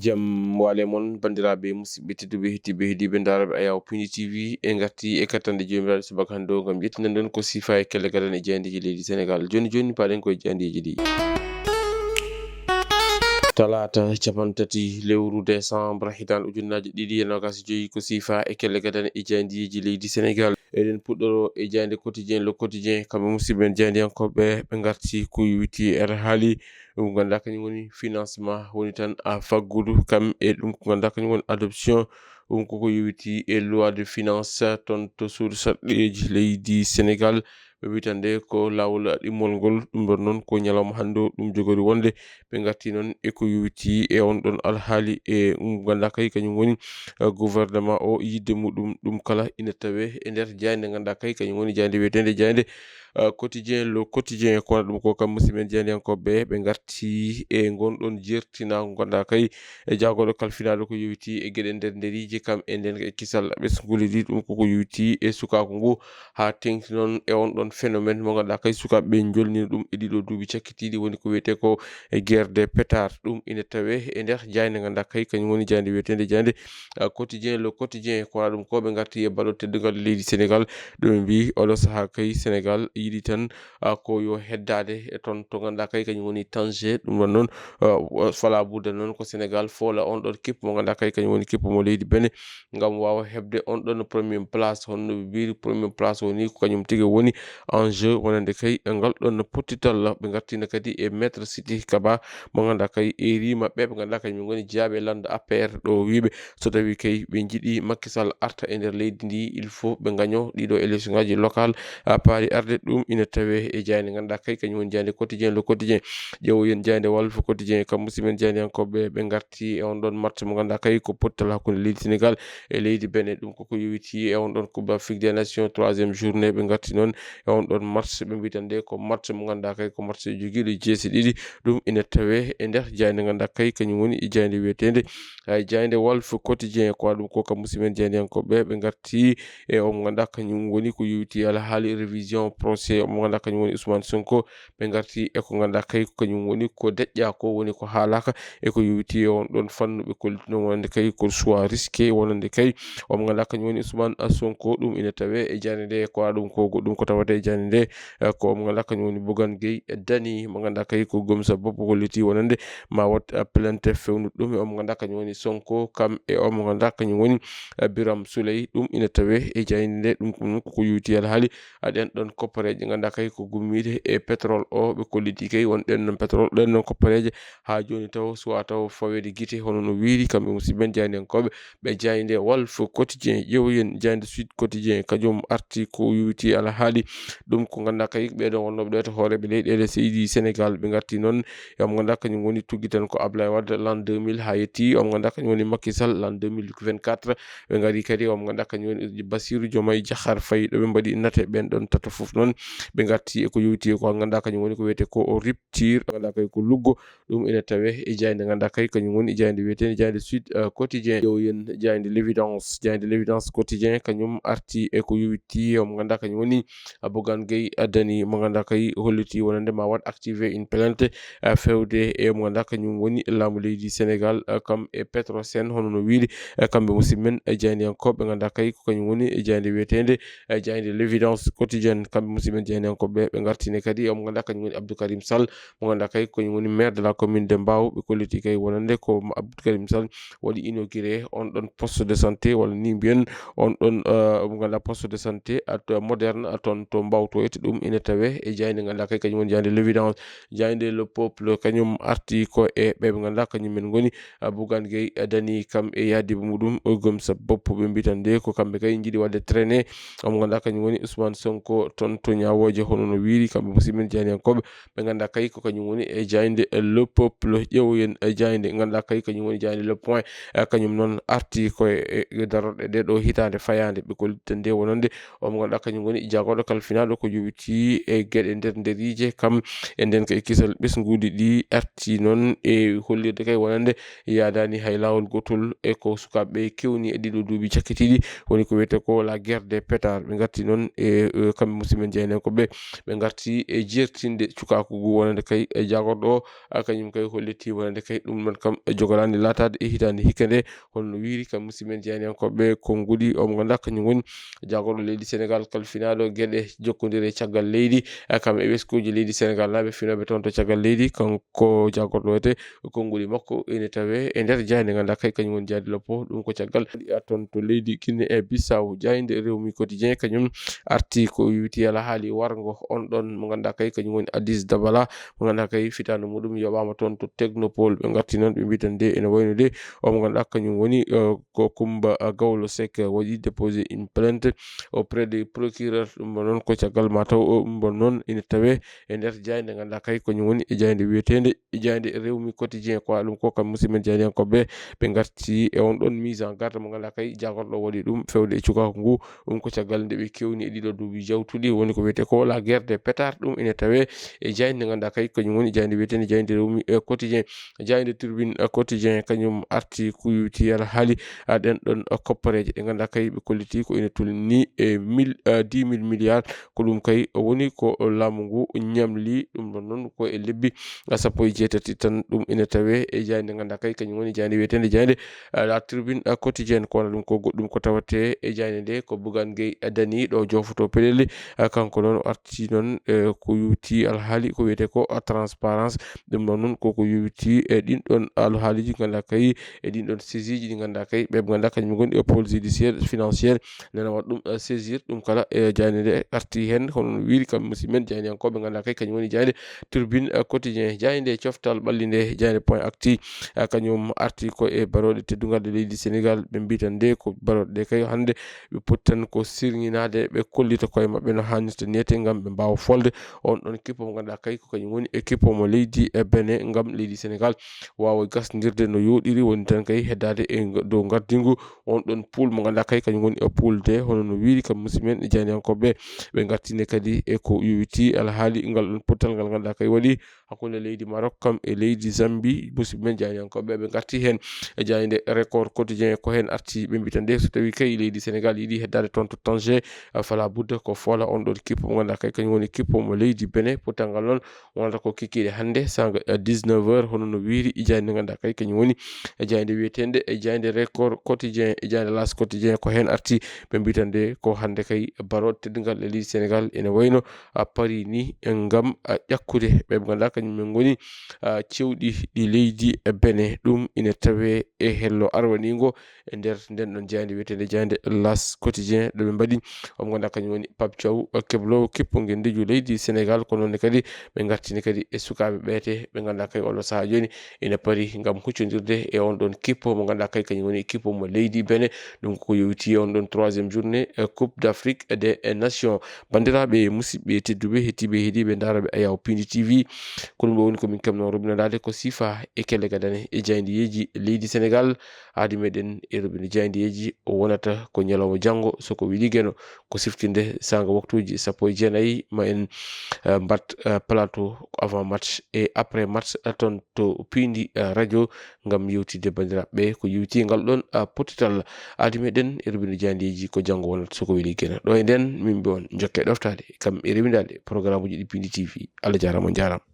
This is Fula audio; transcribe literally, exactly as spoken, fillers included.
Jam waale mon, banndiraaɓe, musidɓe tedduɓe, heɗiiɓe, heɗiiɓe ndaarooɓe Ayaw Pindi T V, en ngartii e kattanɗe joomiraaɗe subaka hannde o ngam ƴettinden ɗon ko siifa e kelle gadane e jaayndeeji leydi Senegaal. Jooni jooni, paaɗen ko e jaayndeeji ɗi. Talaata, cappanɗe tati lewru desambre, hitaande ujunnaaje ɗiɗi e noogaas e joy, ko siifa e kelle gadane e jaayndeeji leydi Senegaal. Eɗen puɗɗoro e jaaynde Quotidien, Le Quotidien, kamɓe musidɓe men jaayndiyankooɓe, ɓe ngartii ko yowiti e alhaali ɗum ngannduɗaa kañum woni financement, woni tan a faggudu kam e ɗum ko ngannduɗaa kañum woni adoption. Ɗum koko yowiti e loi de finance toon to suudu sarɗeeji leydi Senegaal. Ɓe mbiyi tan nde ko laawol ɗimmol ngol, ɗum ɗon noon ko ñalawma hannde o ɗum jogori wonde. Ɓe ngartii noon e ko yowiti e on ɗon alhaali e ɗum ngannduɗaa kay kañum woni, eh, gouvernement o yidde muɗum, ɗum kala ina tawee e nder jaaynde ngannduɗaa kay kañum woni jaaynde wiyeteende jaaynde, eh, Quotidien, Le Quotidien, ko wona ɗum ko kam musidɓe men jaayndiyankooɓe ɓe ngartii e ngon ɗon jertinaago ngannduɗaa kay e jaagorɗe kalfinaaɗe ko yowiti e geɗe nder nderiiji kam e nden e kisal ɓesnguuli ɗi, ɗum koko yowiti e sukaaku ngu. Haa teeŋti noon e on ɗon phénomène mo ngannduɗaa kay sukaaɓe ɓe njolnii ɗum e ɗiɗo duuɓi cakkitiiɗi, woni ko wiyetee ko e guerre des pétards. Ɗum ina tawee e nder jaaynde ngannduɗaa kay kañum woni jaaynde wiyeteende jaaynde, ah, Quotidien, Le Quotidien, ko wona ɗum ko ɓe ngartii e baɗo teddungal leydi Senegaal. Ɗum ɓe mbiyi oɗo sahaa kay Senegaal yiɗi tan, ah, ko yo heddaade e toon to ngannduɗaa kay kañum woni Tanger. Ɗum ɗon noon, ah, fala budda noon ko Senegaal foola on ɗon kippu mo ngannduɗaa kay kañum woni kippu mo leydi Benin. Ngam waawa heɓde on ɗon premier place, honno ɓe mbiyri premier place o ni, ko kañum tigi woni enjeu wonande kay e ngal ɗon pottital. Ɓe ngartiino kadi e Maître Sidiki Kaba, mo ngannduɗaa kay e rima ɓe, ɓe ngannduɗaa kañum ngoni jiyaaɓe lannda A P R ɗo, wiyɓe so tawii kay ɓe njiɗi Macky Sall arta e nder leydi ndi, il faut ɓe ngaño ɗiɗo élection ngaji local, a paari arde. Ɗum ina tawee e jaaynde ngannduɗaa kay kañum woni jaaynde Quotidien, Le Quotidien. Ƴeewoyen jaaynde Walf Quotidien, kam musidɓe men jaayndiyankooɓe, ɓe ngartii e on ɗon match mo ngannduɗaa kay ko pottal hakkunde leydi Senegaal e leydi Benin. Ɗum koko yowiti e on ɗon Coupe d'Afrique des Nations, troisième journée. Ɓe ngartii noon e on ɗon match, ɓe mbiyi tan nde ko match mo ngannduɗaa kay ko match jogiiɗo jeese ɗiɗi. Ɗum ina tawee e nder jaaynde ngannduɗaa kay kañum woni e jaaynde wiyeteende, ay, jaaynde Walf Quotidien. Ko ɗum ko kam musidɓe men jaayndiyankooɓe, ɓe ngartii e o mo ngannduɗaa kañum woni ko yowiti alhaali révision procès o mo ngannduɗaa kañum woni Ousmane Sonko. Ɓe ngartii e ko ngannduɗaa kay ko kañum woni ko deƴƴaa ko, woni ko haalaaka, e ko yowiti e on ɗon fannu. Ɓe kollitino wonande kay ko choix risqué wonande kay o mo ngannduɗaa kañum woni Ousmane Sonko. Ɗum ina tawee e jaaynde nde. Ko ɗum ko goɗɗum ko tawata e jaaynde nde, eh, ko o mo ngannduɗaa kañum woni Bougane Gueye Dany, mo ngannduɗaa kay ko Gomsa Bopp holliti wonande ma waɗ, eh, plainte fewnuɗo ɗum e o mo ngannduɗaa kañum woni Sonko, kam e o mo ngannduɗaa kañum woni, eh, Birame Souleye. Ɗum ina tawee e jaaynde nde. Ɗum ko, ɗum ko yowiti alhaali a ɗen ɗon koppareeje ngannduɗaa kay ko gummiiɗe e pétrole o. Ɓe kolliti kay won ɗen ɗon pétrole, ɗen ɗon koppareeje haa jooni taw suwaa taw faweede gite hono no wiiri kamɓe musidɓe men jaayndiyankooɓe. Ɓe jaaynde Walf Quotidien, ƴeewoyen jaaynde Sud Quotidien, kañum arti ko yowiti alhaali ɗum ko ngannduɗaa kay ɓee ɗon wonnooɓe ɗo to hooreeɓe leyɗeele seydi Senegaal. Ɓe ngarti noon e o mo ngannduɗaa kañum woni tuggi tan ko Ablaye Wade l'an deux mille haa yetti o mo ngannduɗaa kañum woni Macky Sall l'an deux mille vingt-quatre. Ɓe ngari kadi o mo ngannduɗaa kañum woni Bassirou Diomaye Diakhar Faye, ɗo ɓe mbaɗi nate ɓen ɗon tato fof noon. Ɓe ngarti e ko yowiti e ko ngannduɗaa kañum woni ko wiyetee ko o rupture, ngannduɗaa kay ko luggo. Ɗum ina tawee e jaaynde ngannduɗaa kay kañum woni jaaynde wiyeteende jaaynde Sud, eh, Quotidien. Ƴeewoyen jaaynde L'Évidence, jaaynde L'Évidence Quotidien, kañum arti e ko yowiti o mo ngannduɗaa kañum woni, eh, Bougane Gueye Dany, mo ngannduɗaa kay holliti wonande ma waɗ activé une plainte, eh, fewde e mo ngannduɗaa kañum woni laamu leydi Senegaal, eh, kam e Petrosen, hono no wiiri, eh, kamɓe musidɓe men, eh, jaayndiyankooɓe, ngannduɗaa kay ko kañum woni e jaaynde wiyeteende, eh, jaaynde L'Évidence Quotidienne. Kamɓe musidɓe men jaayndiyankooɓe, ɓe ngartini kadi e o mo ngannduɗaa kañum woni Abdou Karim Sall, mo ngannduɗaa kay ko kañum woni maire de la commune de Mbao. Ɓe kolliti kay wonande ko Abdou Karim Sall waɗi inauguré on ɗon poste de santé, walla ni mbiyen on ɗon, eh, mo ngannduɗaa poste de santé at moderne, a toon to Mbao to. Ete ɗum ina tawee e jaaynde ngannduɗaa kay kañum woni jaaynde L'Évidence. Jaaynde Le Peuple kañum arti ko e ɓe ɓe ngannduɗaa kañum men ngoni, eh, Bougane Gueye, eh, Dany kam e yaadiiɓe muɗum, eh, Gomsa Bopp. Ɓe mbiyi tan nde ko kamɓe kay njiɗi waɗde traîner o mo ngannduɗaa kañum woni Ousmane Sonko toon to Ñaawooje, hono no wiiri kamɓe musidɓe men jaayndiyankooɓe. Ɓe ngannduɗaa kay ko kañum woni e jaaynde, eh, Le Peuple. Ƴeewoyen, eh, jaaynde ngannduɗaa kay kañum woni jaaynde Le Point. Eh, kañum noon arti ko e, e darorɗe ɗee ɗoo hitaande fayaande. Ɓe kolliti tan nde wonande o mo ngannduɗaa kañum woni jaagorɗo kala Kalfinaaɗo ko yowitii e geɗe nder nderiije kam e nden kay kisal ɓesnguuli ɗi arti noon e hollirde kay wonande yaadaani hay laawol gootol e ko sukaaɓe kewni e ɗiɗo duuɓi cakkitiiɗi woni ko wiyetee ko la guerre des pétards. Ɓe ngarti noon e, e kamɓe musidɓe jeynankooɓe ɓe ngarti e jeertinde cukaaku ngu wonande kay e jaagorɗo o, a, kañum kay hollitii wonande kay ɗum noon kam e jogorani laataade e hitaande hikka nde. Holno wiiri kam musidɓe jeynankooɓe konnguɗi o mo ngannduɗaa kañum woni jaagorɗo leydi Senegal kalfinaaɗo geɗe jokkondire caggal leydi, a, kam e ɓesnguuji leydi Senegal naaɓe finooɓe toon to caggal leydi. Kanko jaagorɗo wiyetee konnguɗi makko ene tawee e nder jaaynde ngannduɗaa kay kañum woni jaaynde loppo ɗum ko caggal a, toon to leydi Guinée e Bissau. Jaaynde Rewmi Quotidien kañum arti ko yowitii alhaali warngo on ɗon mo ngannduɗaa kay kañum woni Aziz Dabala mo ngannduɗaa kay fitaandu muɗum yoɓaama toon to Technopole. Ɓe ngarti noon ɓe mbiyi tan nde ene wayno de o mo ngannduɗaa kañum woni, eh, ko Kumba, eh, Gawlo Seck waɗi déposé une plainte auprès du procureur. Ɗum ɗon noon ko caggal ma taw o ɗum ɗon noon ene tawee e nder jaaynde ngannduɗaa kay kañum woni e jaaynde wiyeteende e jaaynde Rewmi Quotidien. Ko ɗum ko kam musidɓe jeynankooɓe ɓe ngarti e on ɗon mise en garde mo ngannduɗaa kay jaagorɗo waɗi ɗum fewde e cukaaku ngu. Ɗum ko caggal nde ɓe kewni e ɗiɗo duuɓi jawtuɗi woni ko wiyetee ko la guerre des pétards. Ɗum ene tawee e jaaynde ngannduɗaa kay kañum woni jaaynde wiyeteende jaaynde Rewmi, eh, Quotidien. Jaaynde Tribune, eh, Quotidien kañum arti ko yowitii alhaali, a, ɗen ɗon, eh, koppareeje ɗe ngannduɗaa kay ɓe kollitii ko ene tolni e mille, eh, dix mille milliards. Ko ɗum kay woni ko laamu ngu ñamli ɗum ɗon noon ko e lebbi, eh, sappo e jeetati tan. Ɗum ene tawee e jaaynde ngannduɗaa kay kañum woni jaaynde wiyeteende jaaynde, eh, La Tribune, eh, Quotidien. Ko wona ɗum ko goɗɗum ko tawetee e jaaynde nde ko Bougane Gueye Dany ɗo joofotoo peɗeli, eh, kanko noon o arti noon, eh, ko yowitii alhaali ko wiyetee ko, eh, transparence. Ɗum ɗon noon koko yowitii e ɗin ɗon alhaaliiji ngannduɗaa kay e ɗin ɗon saisiiji ɗi ngannduɗaa kay ɓe ngannduɗaa kañum ngoni e pôle judiciaire financier nana waɗa ɗum, eh, saisir ɗum kala e jaaynde nde arti heen. Hono no wiiri kam musidɓe men jeynankooɓe ngannduɗaa kay kañum woni jaaynde Tribune, eh, Quotidien. Jaaynde coftal ɓalli nde jaaynde Point Actu, eh, kañum arti ko e barooɗe teddungal ɗe leydi Senegal. Ɓe mbiyi tan nde ko barooɗe ɗe kay hannde ɓe poti tan ko sirŋinaade ɓe kollita koye maɓɓe no haanirta neete ngam ɓe mbaawa folde on ɗon kippo mo ngannduɗaa kay ko kañum woni e kippo mo leydi e Benin ngam leydi Senegal waawa gasndirde no yooɗiri woni tan kay heddaade e nga-, dow ngardingu on ɗon pool mo ngannduɗaa kay kañum woni e pool D. Hono no wiiri kam musidɓe men e jeynankooɓe ɓe ngartine kadi e ko yowitii alhaali ngal ɗon pottal ngal ngannduɗaa kay waɗi hakkunde leydi Maroc kam e leydi Zambie. Musidɓe men jeynankooɓe ɓe ngarti heen e jaaynde Record Quotidien ko heen arti ɓe mbiyi tan nde so tawii kay leydi Senegal yiɗi heddaade toon to Tanger, eh, fala budda ko foola on ɗon kippo mo ngannduɗaa kay kañum woni kippo mo leydi Benin. Pottal ngal noon wonata ko kikiiɗe hannde saanga, eh, dix-neuf heures hono no wiiri e jaaynde ngannduɗaa kay kañum woni e jaaynde wiyeteende e jaaynde Record Quotidien e jaaynde L'As Quotidien ko heen arti ɓe mbiyi tan nde ko hannde kay barooɗe teddungal e leydi Senegal ene wayno, a, parii ni e ngam, a, ƴakkude ɓe ɓe ngannduɗaa kañum men ngoni, a, cewɗi ɗi leydi e Benin. Ɗum ina tawee e hello arwaniingo e nder nden ɗon jaaynde wiyeteende jaaynde L'As Quotidien ɗo ɓe mbaɗi omo ngannduɗaa kañum woni Pape Thiaw, a, kebloowo kippo ngenndiijo leydi Senegal. Ko noon ne kadi ɓe ngartini kadi e sukaaɓe ɓeete ɓe ngannduɗaa kay oɗo sahaa jooni ina parii ngam huccondirde e on ɗon kippo mo ngannduɗaa kay kañum woni kippo mo leydi Benin. Ɗum ko yowitii e on ɗon troisième journée, eh, Coupe d'Afrique des Nations. Banndiraaɓe, musidɓe tedduɓe, heɗtiiɓe, heɗiiɓe, ndaarooɓe Ayaw Pindi T V, ko ɗum ɗo woni ko min keɓnoo roɓinandaade ko siifa e kelle gadane e jaayndiyeeji leydi Senegal. Aadi meɗen e roɓinde jaayndiyeeji o wonata ko ñalawma janngo, so ko weli Geno, ko siftinde saanga waktuuji sappo e jeenayi, ma en, eh, mbaɗ, eh, plateau avant match et après match, eh, toon to Pindi, eh, radio ngam yewtidde banndiraaɓe ɓe ko yewti ngal ɗon, ah, pottital. Aadi meɗen e roɓinde jaayndiyeeji ko janngo wonata so ko weli Geno. Ɗo e nden min mbi on jokke ɗoftaade kam e rewindaade programme uji ɗi Pindi T V. Allah jaaraama, on jaaraama.